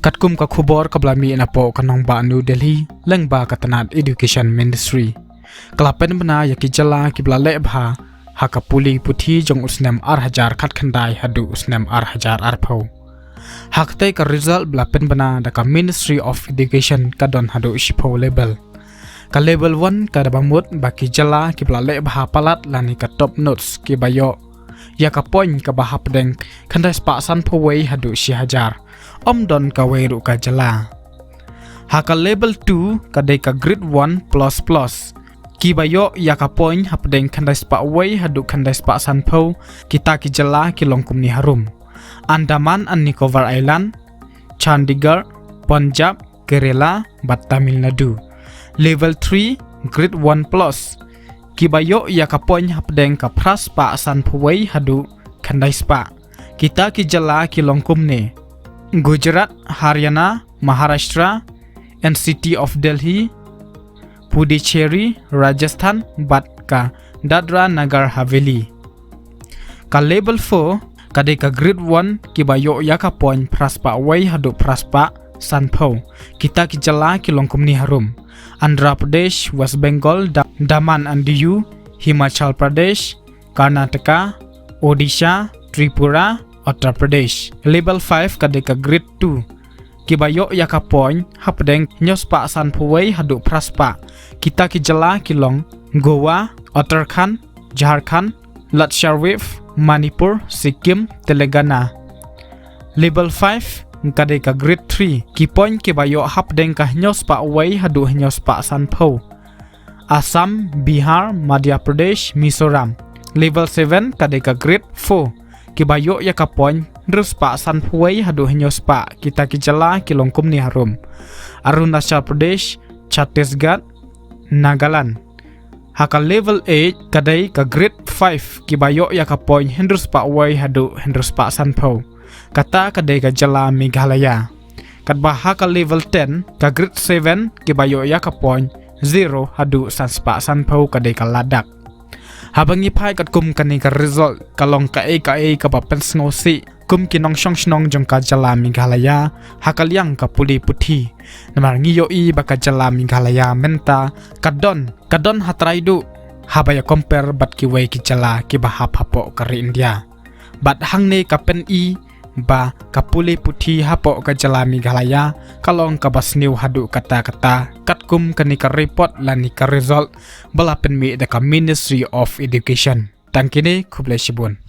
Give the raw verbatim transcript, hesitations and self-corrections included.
Katkum ka khubor kaba la mih napoh ka nongbah New Delhi, lyngba ka tnat Education Ministry, ka la pynbna ïa ki jylla kiba la leh bha ha ka pule puthi jong u snem ar hajar khatkhyndai haduh u snem ar hajar arphew. Ha katei ka result ba la pynbna da ka Ministry of Education ka don haduh shiphew level. Ka level one ka da bamut ba ki jylla kiba la leh bha palat lane ka top notch kiba ïoh ïa ka point kaba hapdeng khyndai spah sanphew wei haduh shi hajar. Ym don kawei ruh ka jylla. Ha ka level two ka dei ka grade one plus plus, kiba ïoh ïa ka point hapdeng khyndai spah wei haduh khyndai spah sanphew, kita ki jylla ki long kumne harum: Andaman and Nicobar Island, Chandigarh, Punjab, Kerala bad Tamil Nadu. Level three, grade one plus, kiba ïoh ïa ka point hapdeng ka phra spah sanphew wei haduh khyndai spah, kita ki jylla ki long kumne: Gujarat, Haryana, Maharashtra, NCT of Delhi, Puducherry, Rajasthan bad ka Dadra Nagar Haveli. Ka level four ka dei ka grade one, kiba ïoh ïa ka point phra spah wei haduh phra spah sanphew, kita ki jylla ki long kumne harum: Andhra Pradesh, West Bengal, Da-, Daman and Diu, Himachal Pradesh, Karnataka, Odisha, Tripura, Uttar Pradesh. Level five ka dei ka grade two, kiba ïoh ïa ka point hapdeng hynñiew spah sanphew wei haduh phra spah, kita ki jylla ki long Goa, Uttarakhand, Jharkhand, Lakshadweep, Manipur, Sikkim, Telangana. Level five ka dei ka grade three, ki point kiba ïoh hapdeng ka hynñiew spah wei haduh hynñiew spah sanphew: Assam, Bihar, Madhya Pradesh, Mizoram. Level seven ka dei ka grade four, kiba ïoh ïa ka point hynriew spah sanphew wei haduh hynñiew spah, kita ki jylla ki long kumne harum: Arunachal Pradesh, Chhattisgarh, Nagaland. Ha ka level eight ka dei ka grade five, kiba ïoh ïa ka point hynriew spah wei haduh hynriew spah sanphew, kata ka dei ka jylla Meghalaya. Katba ha ka level ten, ka grade seven, kiba ïoh ïa ka point zero haduh san spah sanphew, ka dei ka Ladakh. Haba ngi phai katkum kane ka result, ka long kaei kaei kaba pynsngewsih kum ki nongshong shnong jong ka jylla Meghalaya ha ka liang ka pule puthi. Namar ngi ïohi ba ka jylla Meghalaya mynta ka don, ka don ha trai duh haba ïa compare bad kiwei ki jylla kiba hap hapoh ka ri India. Bad hangne ka pyni ba ka pule puthi hapoh ka jylla Meghalaya ka long kaba sniew haduh katta katta, katkum kane ka report lane ka result ba la pynmih da ka Ministry of Education. Tang kine, khublei shibun.